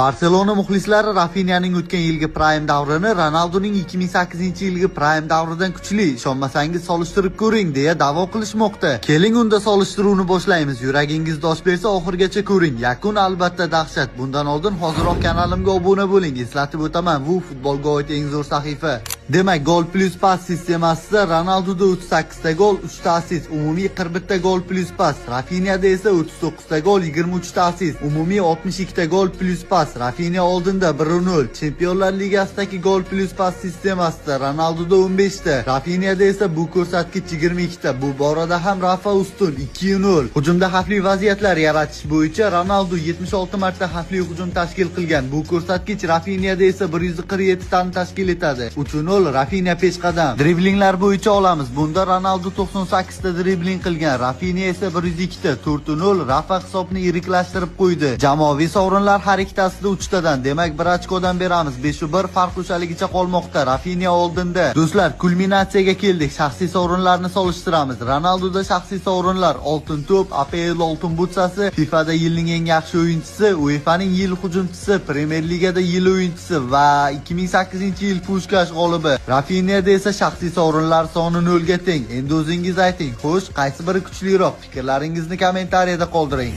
Barselona muxlislari Rafinyaning o'tgan yilgi prime davrini Ronaldoning 2008-yilgi prime davridan kuchli, ishonmasangiz solishtirib ko'ring deya da'vo qilishmoqda. Keling unda solishtiruvni boshlaymiz. Yuragingiz dosh bersa oxirigacha ko'ring. Yakun albatta dahshat. Bundan oldin hoziroq kanalimga obuna bo'ling. Eslatib o'taman, bu futbolga oid eng zo'r sahifa. Demak, gol plus pas sistemasida Ronaldoda 38 ta gol, 3 ta assist, umumiy 41 ta gol plus pas. Rafinyada esa 39 ta gol, 23 ta assist, umumiy 62 ta gol plus pas. Rafinya oldinda 1-0. Chempionlar Ligasidagi gol plus pas sistemasida Ronaldoda 15 ta, Rafinyada esa bu ko'rsatkich 22 ta. Bu borada ham Rafa ustun 2-0. Hujumda xavfli vaziyatlar yaratish bo'yicha Ronaldo 76 marta xavfli hujum tashkil qilgan. Bu ko'rsatkich Rafinyada esa 147 tani tashkil etadi. 3-0, Rafinya peshqadam. Driblinglar bo'yicha olamiz. Bunda Ronaldo 98 ta dribling qilgan, Rafinya esa 102 ta. 4-0, Rafa hisobni yiriklashtirib qo'ydi. Jamoaviy sovrinlar har ikkitasida 3 tadan, demak 1 ochkodan beramiz. 5-1, farq o'shaligicha qolmoqda. Rafinya oldinda. Do'stlar, kulminatsiyaga keldik. Shaxsiy sovrinlarni solishtiramiz. Ronaldoda shaxsiy sovrinlar: Oltin to'p, APL oltin butsasi, FIFAda yilning eng yaxshi o'yinchisi, UEFAning yil hujumchisi, Premier Ligada yil o'yinchisi va 2008-yil Pushkash g'olibi. Rafinyada esa shaxsiy sovrinlar soni 0 ga teng. Endi o'zingiz ayting, xo'sh, qaysi biri kuchliroq? Fikrlaringizni kommentariyada qoldiring.